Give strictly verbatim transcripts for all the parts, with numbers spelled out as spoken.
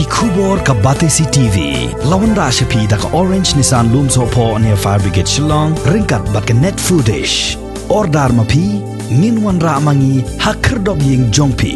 Khubor ka Batesi T V la wanrah sha phi da ka Orange Nissan Lumsohphoh near Fire Brigade Shillong ryngkat bad ka Net Foodish. Order ma phi, ngin wanrah ma ngi ha khyrdop ïing jong phi.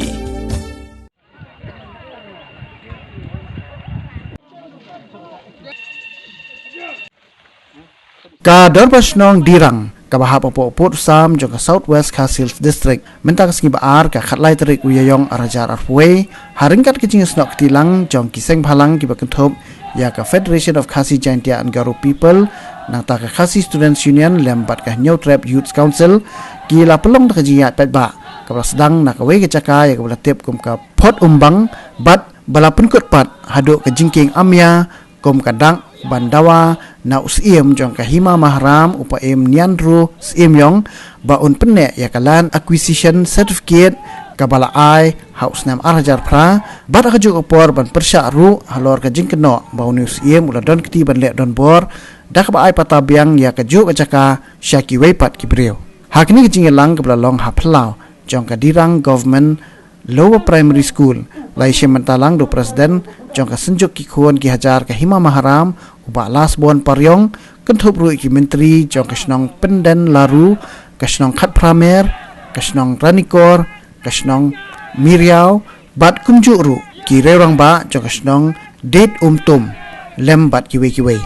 Ka Dorbar Shnong Dirang kaba hap hapoh Pud Sam jong ka South West Khasi Hills District mynta ka sngi ba ar ka khatlai tarik u Ïaïong arhajar arphew wei, ha ryngkat ka jingïasnoh kti lang jong ki seng bhalang kiba kynthup ïa ka Federation of Khasi Jaintia and Garo People, nangta ka Khasi Students Union lem bad ka Hynñiewtrep Youth Council, ki la pynlong da ka jingïaid paidbah kaba la sdang na kawei ka jaka ïa kaba la tip kum ka Phot Umbang bad ba la pynkut pat haduh ka jingkieng amia kum ka dak ban dawa na u Syiem jong ka Hima Maharam, u Paiem Nianru Syiemïong, ba un pynneh ïa ka Land Acquisition Certificate kaba la ai ha u snem arhajar phra, bad ha kajuh ka por ban pyrshah ruh halor ka jingkynnoh ba une u Syiem u la don kti ban leh donbor, da kaba ai patta biang ïa kajuh ka jaka sha kiwei pat ki briew. Ha kane ka jingïalang kaba la long ha phyllaw jong ka Dirang Government Lower Primary School, la ïashim bynta lang da u President jong ka Synjuk ki Khun ki Hajar ka Hima Maharam, u Bah Lasbon Pariong, kynthup ruh ïa ki Myntri jong ka shnong Pyndenlaru, ka shnong Khatphramer, ka shnong Ranikor, ka shnong Miriaw, bad kumjuh ruh ki Rangbah jong ka shnong Date Umtum, lem bad kiwei kiwei.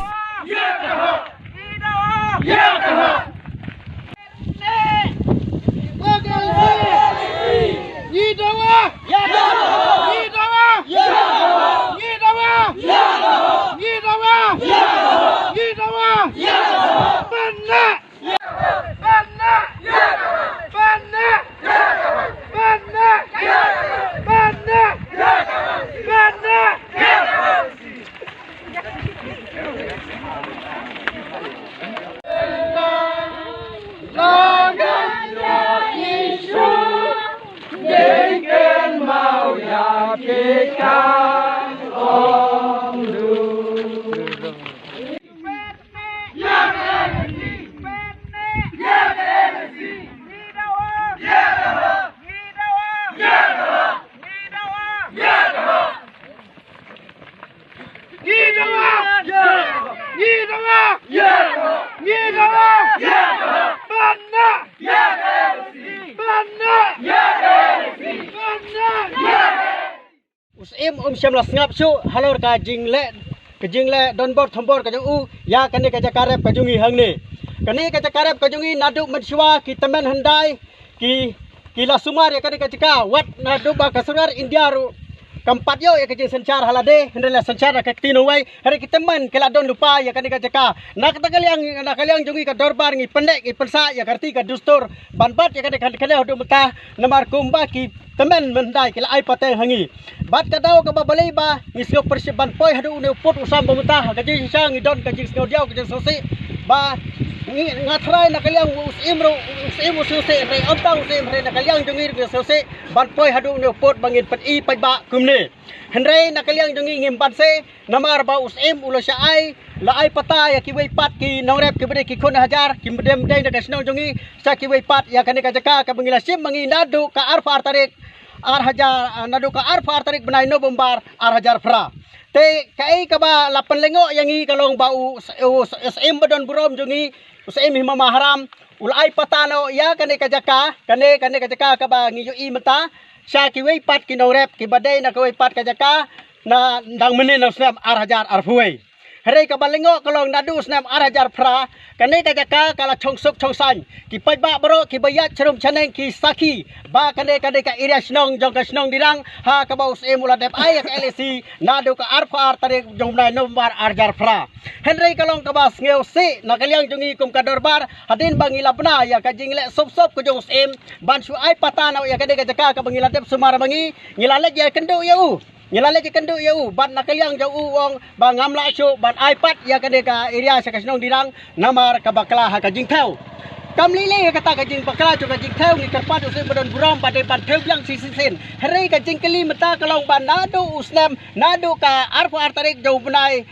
U Syiem um shym la sngap shuh halor ka jingleh, ka jingleh donbor thombor ka jong u ïa kane ka jaka rep ka jong ngi hangne. Kane ka jaka rep ka jong ngi naduh mynshuwa ki tymmen hyndai ki, ki la sumar ïa kane ka jaka, wat naduh ba ka sorkar India ruh kam pat ïoh ïa ka jingsynshar ha lade, hynrei la synshar da ka kti nongwei, hynrei ki tymmen ki la don lypa ïa kane ka jaka. Na kata ka liang, na ka liang jong ngi ka dorbar ngi pynneh ngi pynsah ïa ka riti ka dustur ban bat ïa kane ka, kane haduh mynta, namar kumba ki tymmen hyndai ki la ai pateng ha ngi. Bad ka daw kaba balei ba ngi sngew pyrshah ban poi haduh une u pud u sam ba mynta, ha ka jingshisha ngi don ka jingsngew diaw ka jingsngewsih ba ngi, nga tharai na ka liang u Syiem ruh, u Syiem u sngewsih, hynrei ym tang u Syiem, hynrei na ka liang jong ngi ruh ngi sngewsih ban poi haduh une u pud ba ngin pyni paidbah kumne. Hynrei na ka liang jong ngi ngim banse, namar ba u Syiem u la shah ai, la ai patta ïa kiwei pat ki nongrep kiba dei ki khun hajar, ki mdem dei na ka shnong jong ngi, sha kiwei pat ïa kane ka jaka kaba ngi la shim ma ngi naduh ka arphew ar tarik, ar hajar, ah, naduh ka arphew ar tarik bnai November, ar hajar phra. Te kaei kaba la pynlyngngoh ïa ngi ka long ba u, u, u Syiem ba don burom jong ngi, u Syiem Hima Maharam, u la ai patta noh ïa kane ka jaka, kane, kane ka jaka kaba ngi ïohi mynta, sha kiwei pat ki nongrep kiba dei na kawei pat ka jaka, na dang mynnin na u snem ar hajar arphew wei. Hynrei kaba lyngngoh ka long naduh u snem ar hajar phra, kane ka jaka ka la chong suk chong saiñ. Ki paidbah baroh kiba ïaid sharum shaneng ki sakhi ba kane, kane ka area shnong jong ka shnong Dirang, ha kaba u Syiem u la dep ai ïa ka L A C naduh ka arphew ar tarik jong u bnai November ar hajar phra. Hynrei ka long kaba sngewsih na ka liang jong ngi kum ka dorbar, hadien ba ngi la bna ïa ka jingleh sop sop ka jong u Syiem ban shu ai patta noh ïa kane ka jaka kaba ngi la dep sumar ma ngi, ngi la leit ïakynduh ïa u. Ngi la leit ïakynduh ïa u, bad na ka liang jong u u ong ba ngam lah shuh ban ai pat ïa kane ka area sha ka shnong Dirang, namar ka bakla ha ka jingthew. Kam lei lei ha kata ka jingbakla jong ka jingthew, ngi kyrpad u Syiem ba don burom ba dei ban thew biang shisien. Hynrei ka jingkylli mynta ka long ba naduh u snem, naduh ka arphew ar tarik jong u bnai,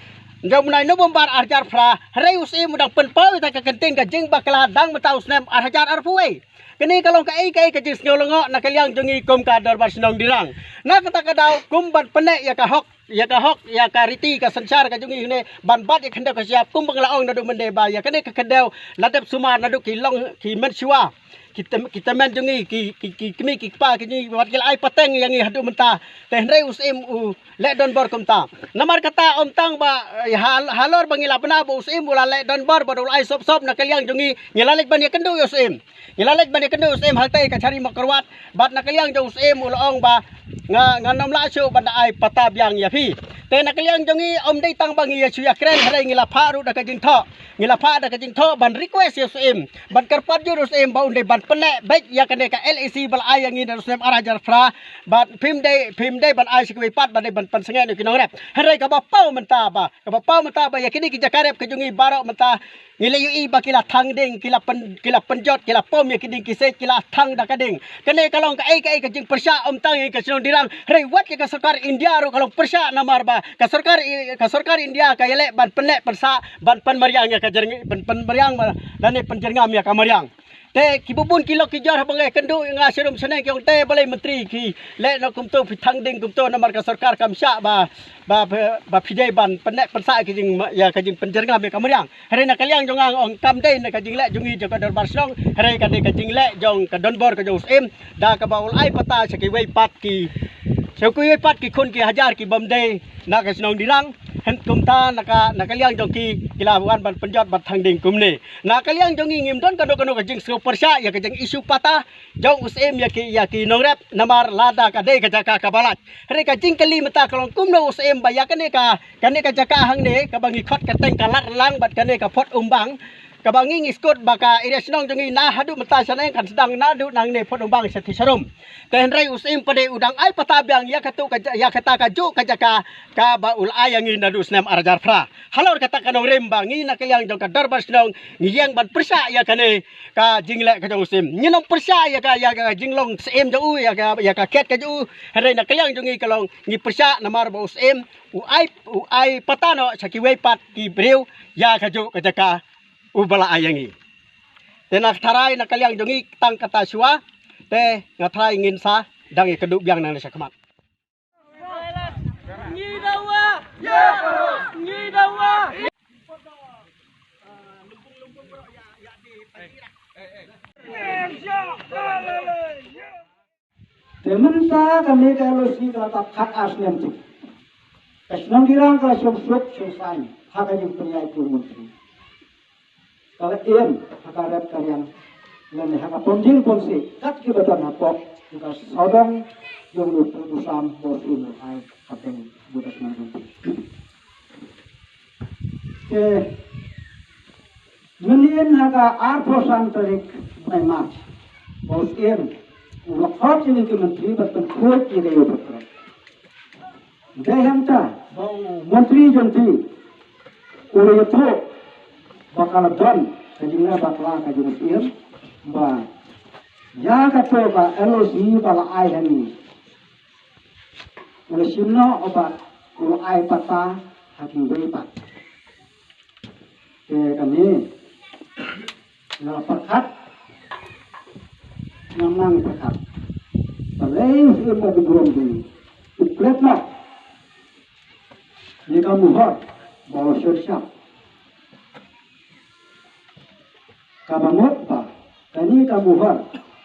jong u bnai November ar hajar phra, hynrei u Syiem u dang pynpaw ïa ka kyntien ka jingbakla dang mynta u snem ar hajar arphew wei. Kane ka long kaei kaei ka jingsngew lyngngoh na ka liang jong ngi kum ka dorbar shnong Dirang. Na kata ka daw kum ban pynneh ïa ka hok ïa ka hok, ïa ka riti, ka synshar ka jong ngi ne ban bat ïa ka khyndew ka shyiap, kum ba nga la ong naduh mynne ba ïa kane ka khyndew la dep sumar naduh ki long ki mynshuwa. Ki tem-, ki tymmen jong ngi, ki, ki, ki kmie ki kpa ki jong ngi, wat ki la ai pateng ïa ngi haduh mynta. Te hynrei u Syiem u leh donbor kumta. Namar kata ym tang ba, eh, hal-, halor ba ngi la bna ba u Syiem u la leh donbor bad u la ai sop sop, na ka liang jong ngi, ngi la leit ban ïakynduh ïa u Syiem. Ngi la leit ban ïakynduh ïa u Syiem hangtei ka Chari Mawkyrwat, bad na ka liang jong u Syiem u la ong ba nga, ngan ym lah shuh ban da ai pata biang ïa phi. Te na ka liang jong ngi ym dei tang ba ngi ïa shu ïakren, hynrei ngi la phah ruh da ka jingthoh. Ngi la phah da ka jingthoh ban request ïa u Syiem, ban kyrpad jur ïa u Syiem ba un dei ban pynneh beit ïa kane ka L A C ba la ai ïa ngi naduh u snem ar hajar phra, bad phim dei, phim dei ban ai sha kiwei pat, ba dei ban pynsangeh ïa ki nongrep. Hynrei kaba paw mynta ba, kaba paw mynta ba ïa kine ki jaka rep ka jong ngi baroh mynta ngi la ïohi ba ki la thang ding, ki la pyn-, ki la pynjot, ki la pom ïa ki dieng ki siej, ki la thang da ka ding. Kane ka long kaei kaei ka jingpyrshah ym tang ïa ka shnong Dirrang, hynrei wat ïa ka sorkar India ruh ka long pyrshah, namar ba ka sorkar i-, ka sorkar India ka ïaleh ban pynneh pynsah, ban pynmariang ïa ka jyrng-, ban pynmariang ba, lane pynjyrngam ïa ka mariang. Te ki bun bun ki lok ki jor haba nga ïakynduh ïa nga sharum shaneng ki ong te balei Myntri ki leh noh kumto, phi thang ding kumto, namar ka sorkar kam shah ba, ba, ba, ba phi dei ban pynneh pynsah ïa ka jing, ïa ka jingpynjyrngam ïa ka mariang. Hynrei na ka liang jong nga nga ong kam dei na ka jingleh jong ngi jong ka dorbar shnong, hynrei ka dei ka jingleh jong ka donbor ka jong u Syiem, da kaba u la ai pata sha kiwei pat ki, sha kiwei pat ki khun ki hajar ki bym dei na ka shnong Dirrang. Hynrei kumta na ka, na ka liang jong ki, ki la wan ban pynjot ban thang ding kumne. Na ka liang jong ngi ngim don kano kano ka jingsngew pyrshah ïa ka jing issue pata jong u Syiem ïa ki, ïa ki nongrep, namar lada ka dei ka jaka kaba lait. Hynrei ka jingkylli mynta ka long kumno u Syiem ba ïa kane ka, kane ka jaka hangne kaba ngi khot kyrteng ka Ladrylang bad kane ka Phot Umbang, kaba ngi ngi skud ba ka area shnong jong ngi na haduh mynta shaneng kan sdang naduh nangne Phot Umbang sha Tisharum. Te hynrei u Syiem pat de u dang ai pata biang ïa katu ka ja-, ïa kata kajuh ka jaka kaba u la ai ïa ngi naduh u snem ar hajar phra. Halor kata ka nongrim ba ngi na ka liang jong ka dorbar shnong ngi ïeng ban pyrshah ïa kane ka jingleh ka jong u Syiem. Ngin ym pyrshah ïa ka, ïa ka jinglong Syiem jong u, ïa ka, ïa ka khet ka jong u. Hynrei na ka liang jong ngi ka long ngi pyrshah namar ba u Syiem u ai, u ai pata noh sha kiwei pat ki briew ïa kajuh ka jaka uba la ai ïa ngi. Te nga tharai na ka liang jong ngi tang kata shuwa, te nga tharai ngin sa dang ïakynduh biang nangne shakhmat. Te mynta kane ka L O C ka la dap khatar snem tu. Ka shnong Dirrang ka la shong suk shong saiñ ha ka jingpynïaid u Myntri. Ka la im ha ka rep ka riang lane ha ka pom jingpom sih kat kiba don hapoh jong ka sawdong jong u Pyndonkam Borsing Rai hapdeng jong ka shnong jong ngi. Te mynnin ha ka arphew san tarik bnai March, Borsing u la khot ïa ngi ki Myntri ban pynkhuid ïa ka ïew pyrkhat. Dei hangta ba u Myntri jong ngi u la ïathuh ba ka la don ka jingleh bakla ka jong u Syiem ba ïa kato ka L O C ba la ai ha ngi u la shim noh bad u la ai pata ha kiwei pat. Te kane nga pyrkhat, nga nang pyrkhat. Balei u Syiem ba u burom jong ngi u klet noh ïa ka muhor ba u la shut shop. Kaba mut ba kane ka muhor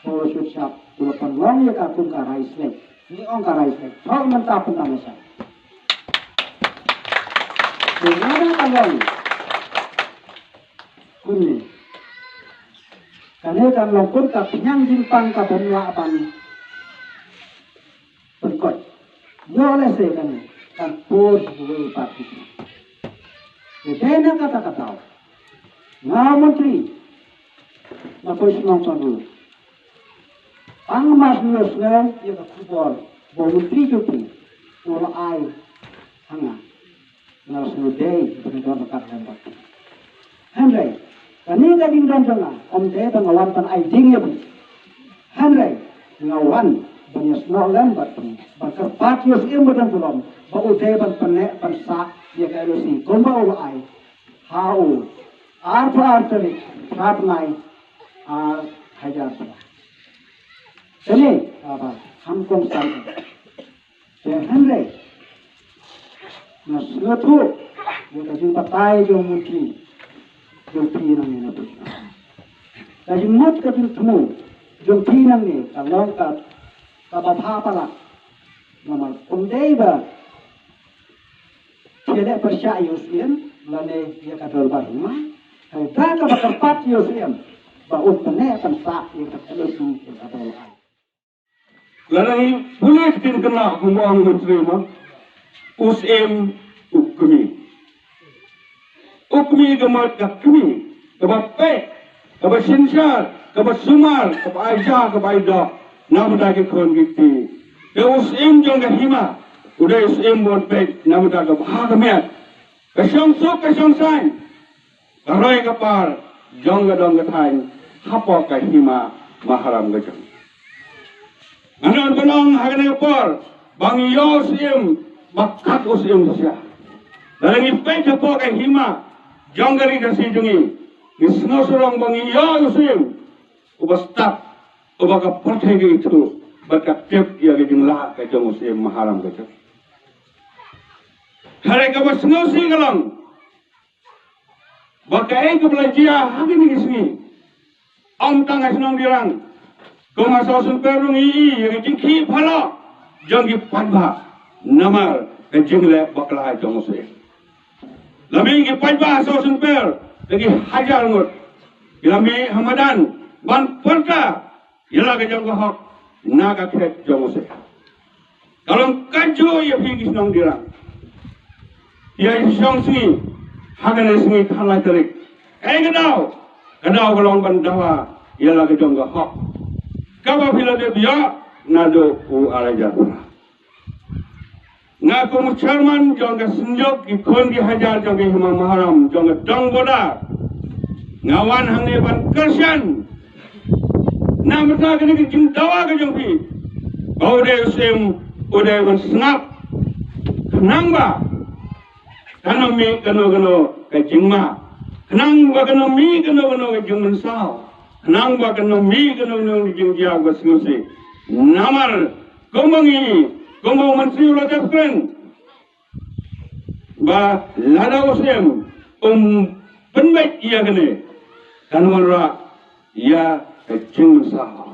ba u la shut shop u la pynlong ïa ka kum ka rai shlek. Ngi ong ka rai shlek. Hok mynta pynta na sha. Te lada ka long kumne, kane kan long kum ka pynïang jingpang ka bym lah ban pynkoit. Ïoh lehse kane kan pur wei pat. Te dei na kata ka daw nga Myntri nga poi shnong Pangngur. Tang ba nga sngewthuh ïa ka khubor ba u Myntri jong ngi u la ai ha nga, nga sngewdei ba nga don ryngkat lem bad phi. Hynrei kane ka jingdon jong nga ym dei ba nga wan ban ai ding ïa phi. Hynrei nga wan ban ïasnoh lem bad phi, ban kyrpad ïa u Syiem ba don burom ba u dei ban pynneh pynsah ïa ka L O C kumba u la ai ha u arphew ar tarik phra bnai ar hajar phra. Kane kaba kham kongsan. Te hynrei Nga sngewthuh ïa ka jingbatai jong u Myntri jong phi nangne na phi. Ka jingmut ka jingthmu jong phi nangne ka long ka kaba bha palat. Namar ym dei ba phi leh pyrshah ïa u Syiem lane ïa ka dorbar hima. Hynrei da kaba kyrpad ïa u Syiem ba un pynneh pynsah ïa ka kynnoh ïa ka dorbar. Lada ngi pule ka ktien khynnah kumba ong u Myntri mo, u Syiem u kmie. U kmie ka mut ka kmie kaba peit, kaba synshar, kaba sumar, kaba ai ja, kaba ai doh na bynta ki khun ki kti. Te u Syiem jong ka hima u dei u Syiem ban peit na bynta ka bha ka miat, ka shong suk ka shong saiñ, ka roi ka par jong ka dong ka thaiñ hapoh ka hima maharam ka jong. Nga don ban ong ha kane ka por ba ngi ïoh u Syiem ba kham u Syiem shisha. Lada ngi peit hapoh ka hima jong ka ri Khasi jong ngi, ngi sngewsarong ba ngi ïoh u Syiem uba stad, uba ka pyrthei ka ithuh bad ka tip ïa ka jinglah ka jong u Syiem maharam ka jong. Hynrei kaba sngewsih ka long ba kaei kaba la jia ha kine ki sngi, ym tang ha shnong Dirrang, kum ha Sohsynper ruh ngi ïohi ïa ka jingkhih phylla jong ki paidbah namar ka jingleh bakla jong u Syiem. La mih ki paidbah ha Sohsynper da ki hajar ngut, ki la mih ha madan ban pyrta ïa la ka jong ka hok na ka khet jong u Syiem. Ka long kajuh ïa phi ki shnong Dirrang. Ïa ki shnong sngi ha kane sngi khatlai tarik, kaei ka daw? Ka daw ka long ban dawa ïa la ka jong ka hok kaba phi la dep ïoh naduh u ar hajar phra. Nga kum u chairman jong ka Synjuk ki khun ki hajar jong ka hima maharam jong ka dong border, nga wan hangne ban kyrshan na bynta kane ka jingdawa ka jong phi ba u dei u Syiem u dei ban sngap, khnang ba kan ym mih kano kano ka jingma, khnang ba kan ym mih kano kano ka jingmynsaw, khnang ba kan ym mih kano kano ka jingjia ba sngewsih. Namar kumba ngi, kumba u Myntri u la dep kren ba lada u Syiem um pynbeit ïa kane, kan wanrah ïa ka jingmynsaw.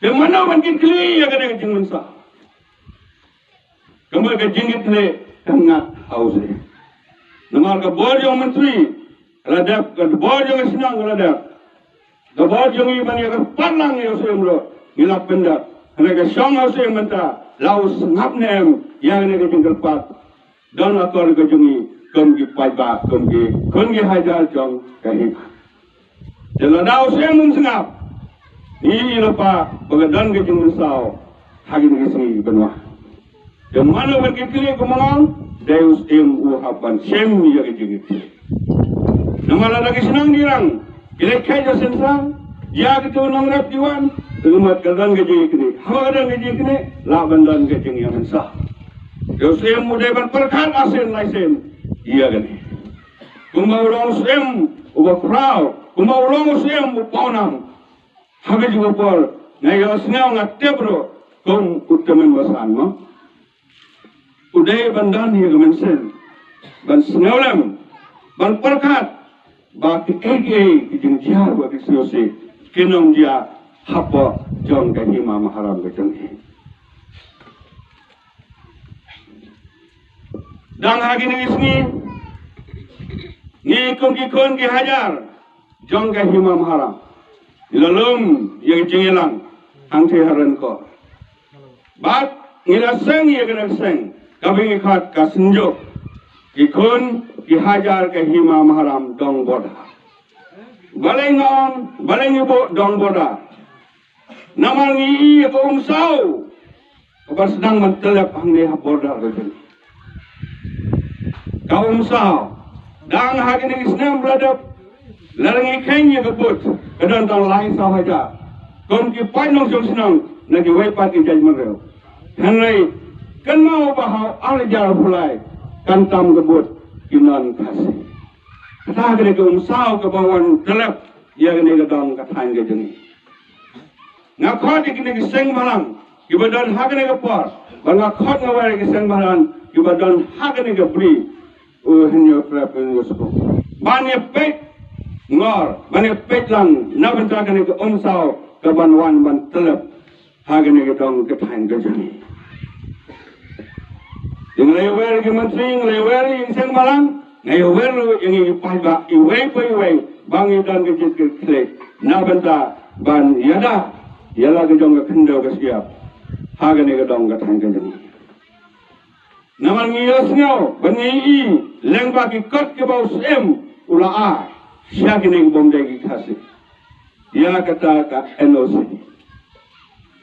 Te mano ban kit khlieh ïa kane ka jingmynsaw? Ka mut ka jingkit khlieh ka ngat ha u Syiem. Namar ka bor jong u Myntri ka la dep, ka bor jong ka shnong ka la dep. Ka bor jong ngi ban ïa kyrpad lang ïa u Syiem ruh ngi la pyndep. Hynrei ka shong ha u Syiem mynta la u sngap ne em ïa kane ka jingkyrpad. Don akor ka jong ngi kum ki paidbah, kum ki khun ki hajar jong ka hima. Te lada u Syiem um sngap, ngi ïohi lypa ba ka don ka jingmynsaw ha kine ki sngi ban wan. Te mano ban kit khlieh, kumba nga ong, dei u Syiem u hap ban shim ïa ka jingkit khlieh. Namar lada ki shnong Dirrang ki leit kheit ha sensar, ïa kito ki nongrep ki wan, te ka mut ka don ka jingkit khlieh. Haba ka don ka jingkit khlieh lah ban don ka jingïamynsaw. Te u Syiem u dei ban pyrkhat arsien laisien ïa kane. Kumba u long u Syiem uba khraw, kumba u long u Syiem u pawnam. Ha kajuh ka por nga ïohsngew, nga tip ruh kum u tymmen basan mo, u dei ban don ïa ka mynsiem ban sngewlem, ban pyrkhat ba kiei kiei ki jingjia ba ki sngewsih kin ym jia hapoh jong ka hima maharam ka jong ngi. Dang ha kine ki sngi ngi kum ki khun ki hajar jong ka hima maharam ngi la lum ïa ka jingïalang hangtei ha Rankor. Bad ngi la seng ïa kane ka seng kaba ngi khot ka Synjuk ki khun ki hajar ka hima maharam dong border. Balei nga ong, balei ngi buh dong border? Namar ngi ïohi ïa ka umsaw kaba sdang ban tyllep hangne ha border ka jong ngi. Ka umsaw dang ha kine ki snem ba la dep, lada ngi kheiñ ïa ka vote ka don tang lai saw hajar kum ki paid nongshong shnong na kiwei pat ki jaitbynriew. Hynrei kynmaw ba ha u ar hajar arphew lai khamtam ka vote ki non Khasi. Kata ka dei ka umsaw kaba wan tyllep ïa kane ka dong ka thaiñ ka jong ngi. Nga khot ïa kine ki seng bhalang kiba don ha kane ka por, ba nga khot nga wer ïa ki seng bhalang kiba don ha kane ka bri u Hynñiewtrep Hynñiewskup, ban ïa peit ngor, ban ïa peit lang na bynta kane ka umsaw kaban wan ban tyllep ha kane ka dong ka thaiñ ka jong ngi. Nga la ïawer ïa ki myntri, nga la ïawer ïa ki seng balang, nga ïawer ruh ïa ngi ki paidbah iwei pa iwei ba ngi don ka jingsngewthuh na bynta ban ïada ïa la ka jong ka khyndew ka shyiap ha kane ka dong ka thaiñ ka jong ngi. Namar ngi ïohsngew ba ngi i lyngba ki kot kiba u Syiem u la ai sha kine ki bym dei ki Khasi ïa kata ka N O C.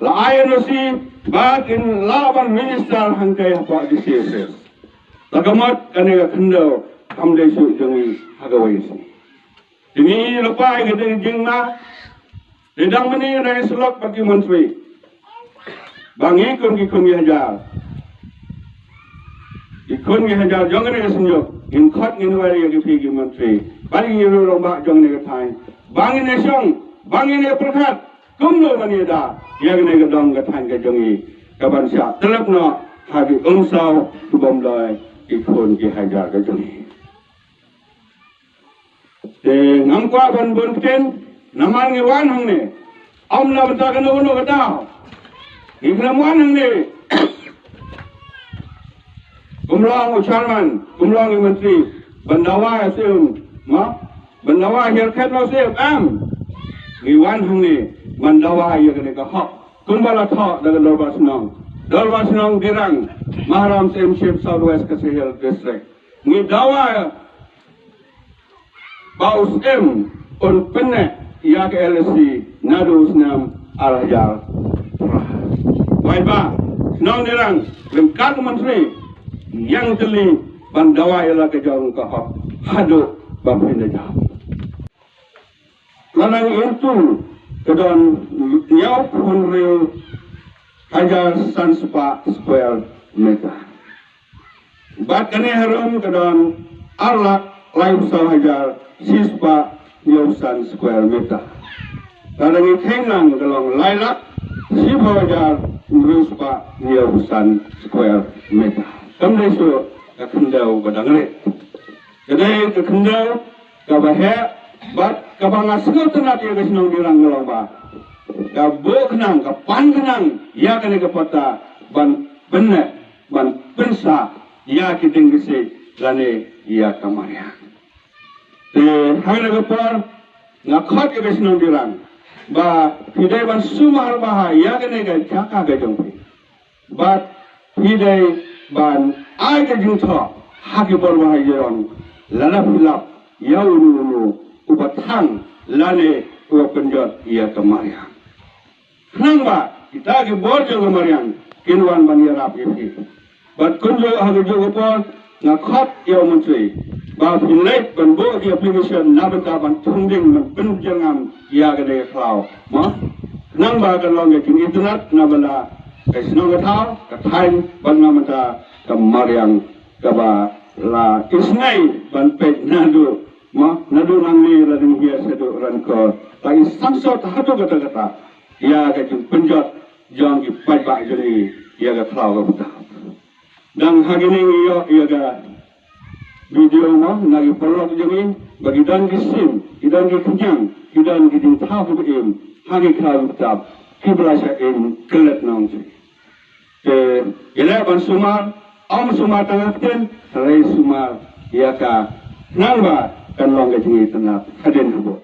La ai N O C ba kin lah ban register hangtei hapoh D C S S. Ta ka mut kane ka khyndew kam dei shuh jong ngi ha kawei ka sngi. Te ngi lypa ïa ka dei ka jingma. Te dang mynne ngi dang ïasyllok bad ki myntri ba ngi kum ki khun ki hajar, ki khun ki hajar jong kane ka Synjuk, ngin khot ngin wer ïa ki phi ki myntri bad ki rangbah jong kane ka thaiñ ba ngin ïashong, ba ngin ïapyrkhat kumno ban ïada ïa kane ka dong ka thaiñ ka jong ngi kaban shah tyllep noh ha ki umsaw ki bym dei ki khun ki hajar ka jong ngi. Te ngam kwah ban bun ktien namar ngi wan hangne ym na bynta kano kano ka daw. Ngi khlem wan hangne kum long u chairman, kum long u myntri ban dawa ïa u Syiem, ma, ban dawa ïa ka khet u Syiem, em. Ngi wan hangne ban dawa ïa kane ka hok kumba la thoh da ka Dorbar Shnong, Dorbar Shnong Dirang, Maharam Syiemship South West Khasi Hills District. Ngi dawa ba u Syiem un pynneh ïa ka L A C naduh u snem ar hajar phra. Wai ba shnong Dirang ryngkat u myntri ïeng tylli ban dawa ïa la ka jong ka hok haduh ba phin da jam. Lada ngi ïohi ka don hynñiewphew hynriew hajar san spah square meter. Bad kane harum ka don ar lak laiphew saw hajar shi spah hynñiewphew san square meter. Lada ngi kheiñ lang ka long lai lak shiphew hajar hynriew spah hynñiewphew san square meter. Kam dei shuh ka khyndew ba dang rit. Ka dei ka khyndew kaba heh bad kaba nga sngewtynnat ïa ka shnong Dirang ka long ba ka buh khnang, ka pan khnang ïa kane ka patta ban pynneh, ban pynsah ïa ki dieng ki siej lane ïa ka mariang. Te ha kane ka por nga khot ïa ka shnong Dirang ba phi dei ban sumar bha ïa kane ka jaka ka jong phi. Bad phi dei ban ai ka jingthoh ha ki bor ba ha ïong lada phi lap ïa uno uno uba thang lane uba pynjot ïa ka mariang. Khnang ba kita ki bor jong ka mariang kin wan ban ïarap ïa phi. Bad kumjuh ha kajuh ka por nga khot ïa u myntri ba phin leit ban buh ki application na bynta ban thung dieng ban pynjyrngam ïa kane ka khlaw. Mo? Khnang ba kan long ka jingitynnad na bynta ka shnong ka thaw, ka thaiñ bad na bynta ka mariang kaba la isnei ban peit naduh, mo, naduh nangne la dang hiar shaduh Rankor. La i sangsot haduh katta katta ïa ka jingpynjot jong ki paidbah jong ngi ïa ka khlaw ka btap. Dang ha kine ngi ïoh ïa ka video mo na ki paralok jong ngi ba ki don ki sim, ki don ki khñiang, ki don ki jingthaw kiba im ha ki khlaw ki btap kiba la shah im klet nongshun. Te ïaleh ban sumar, ym sumar tang ha ktien, hynrei sumar ïa ka khnang ba kan long ka jingitynnad hadien habud.